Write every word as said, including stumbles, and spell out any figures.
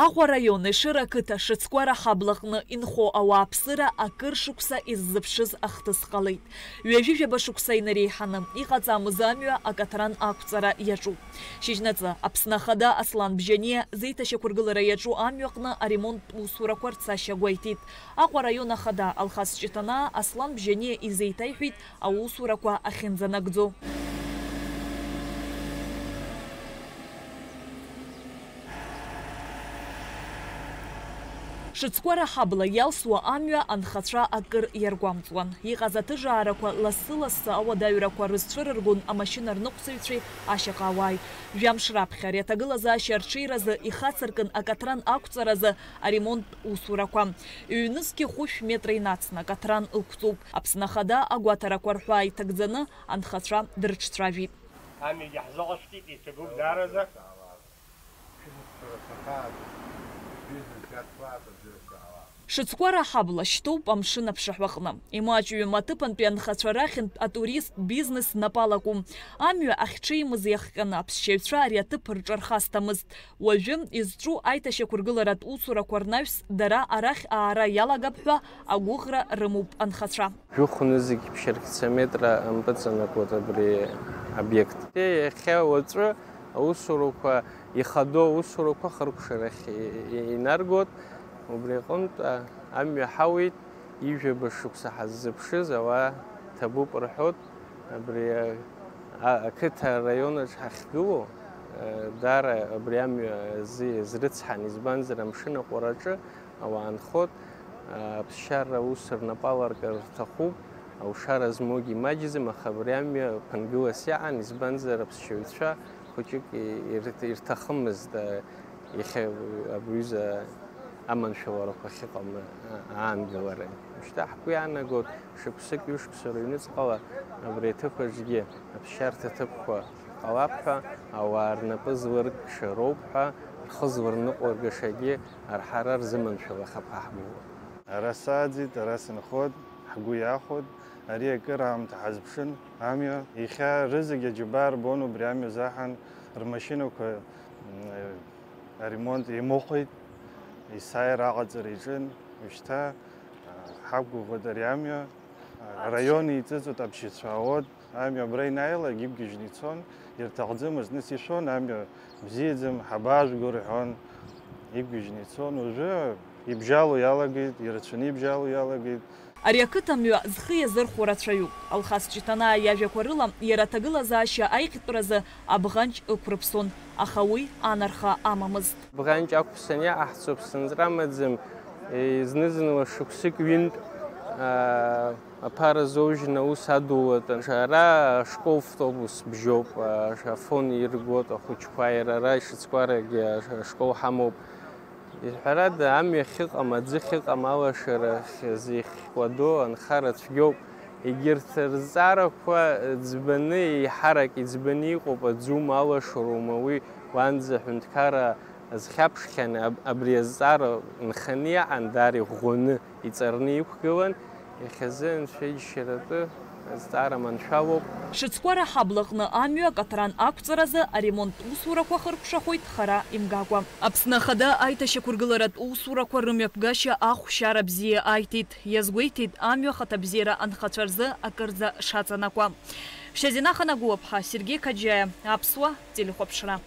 Аҟәа араион Ешыра ақыҭа Шыцкәара ҳаблаҟны инхо ауааԥсыра акыр шықәса иззыԥшыз ахҭыс ҟалеит. Ҩажәи жәаба шықәса инареиҳаны иҟаҵамыз амҩа акаҭран ақәҵара иаҿуп. Шьыжьнаҵы Аԥсны Ахада Аслан Бжьаниа зеиҭашьақәыргылара иаҿу амҩаҟны аремонттә усурақәа рцашьа гәеиҭеит. Аҟәа араион Ахада Алхас Ҷыҭанаа Аслан Бжьаниа изеиҭаиҳәеит аусурақәа ахьынӡанагӡо. Шыцкәара ҳабла иалсуа амҩа анхацәа акыр иаргәамҵуан. Иҟаз аҭыжаарақәа лассы-лассы ауадаҩрақәа рызцәырыргон амашьына рныҟәцаҩцәеи ашьаҟауааи. Жәамш раԥхьа ари аҭагылазаашьа арҽеиразы ихацыркын акаҭран ақәҵаразы аремонттә усурақәа. Ҩнызқьи хәышә метра инацны акаҭран ықәҵоуп. Аԥсны Ахада агәаҭарақәа рҳәаа иҭагӡаны анхацәа дрыҿцәажәеит. Амҩагьы ҳзыҟашәҵеит, иҭабуп даараӡа. Шыцкәара ҳабла шьҭоуп амшын аԥшаҳәаҟны. Имаҷҩым аҭыԥантәи анхацәа рахьынтә атуристтә бизнес напалакуп. Амҩа ахьҽеимыз иахҟьаны аԥсшьаҩцәа ари аҭыԥ рҿархасҭамызт. Уажәы изҿу аиҭашьақәыргыларатә усурақәа рнаҩс дара арахь аара иалагап ҳәа агәыӷра рымоуп анхацәа. Жәохә нызқь ԥшьырқьца метра ампыҵанакуеит абри обиект. Иахьа уаҵәы аусурақәа, ихадоу аусурақәа хыркәшарахь и-, и-, инаргоит. Убри аҟынтә, а, амҩа ҳауеит, ижәаба шықәса ҳаззыԥшыз ауаа ҭабуп рҳәоит. Абри, а, а, ақыҭа араионаҿ ҳахьгылоу, а, даара абри амҩа зи-, зрыцҳан, избанзар, амшын аҟәараҿы ауаа нхот, а, аԥсшьара аус рнапаларкыр рҭахуп, аушара змоугьы имаҷӡам, аха абри амҩа ԥынгылас иаан, избанзар, аԥсшьаҩцәа хәыҷык и-, ирҭ-, ирҭахымызт, а, иахьа абри аҩыза аманшәаларақәа ахьыҟам, а, аангылара. Шьҭа ҳгәы иаанагоит, шықәсык, ҩышықәса рыҩныҵҟала абри аҭыԥ аҿгьы аԥсшьарҭа ҭыԥқәа ҟалап ҳәа, ауаа рнапы злыркша роуп ҳәа, рхы злырныҟәыргашагьы арҳара рзыманшәалахап ҳәа ҳгәыӷуа. Ара сааӡеит, ара сынхоит, ҳгәы иахәоит, ари акыр аамҭа ҳазԥшын амҩа. Иахьа рызегь аџьабаа рбон убри амҩа заҳан, рмашьынақәа, м, аремонт еимыхәеит, есааира аҟаҵара иҿын, уажәшьҭа, а, ҳақәгәыӷуеит ари амҩа. Араион еиҵыҵуеит, аԥсшьацәа аот, амҩа абра инаилак иқәгьежьны ицон, ирҭахӡамызт, нас ишәон, амҩа бзиаӡам, ҳабаажәго рҳәон, иқәгьежьны ицон. Уажәы ибжьало иалагеит, ирацәаны ибжьало иалагеит. Ари ақыҭа мҩа зхы иазырхәо рацәаҩуп. Алхас Ҷыҭанаа иажәақәа рыла, иара аҭагылазаашьа аиӷьтәразы абӷанҷ ықәрыԥсон, аха уи анарха амамызт. Бӷанҷ ақәԥсан иаҟаҳҵо ԥсынҵра амаӡам, зны-зынла шықәсык ҩынтә, аа, аԥара зоужьны аус адулатәан. Ара ашкол автобус бжьоуп, аа, афон иргоит ахәыҷқәа, иара ара ишыцкәарагьы ашкол ҳамоуп. Ҳәарада, амҩа ахьыҟам, аӡы ахьыҟам, алашара ахьазихкәадо анхара цәгьоуп. Егьырҭ рызҵаарақәа ӡбаны, еиҳарак иӡбаны иҟоуп, аӡума, алашароума, уи уанӡа аҳәынҭқарра азхьаԥшхьан, аб-, абри азҵаара нханы иаан, даара иӷәӷәаны иҵарны иқәгылан, иахьазы анцәа иџьшьаратәы азҵаара маншәалоуп. Шыцкәара ҳаблаҟны амҩа акаҭран ақәҵаразы аремонттә усурақәа хыркәшахоит хара имгакәа. Аԥсны Ахада аиҭашьақәыргыларатә усурақәа рымҩаԥгашьа ахәшьара бзиа аиҭеит, иазгәеиҭеит амҩа ахаҭабзиара анхацәа рзы акырӡа шаҵанакуа. Шьазина Ханагәлаԥҳа, Сергеи Қаџьаиа, Аԥсуа телехәаԥшра.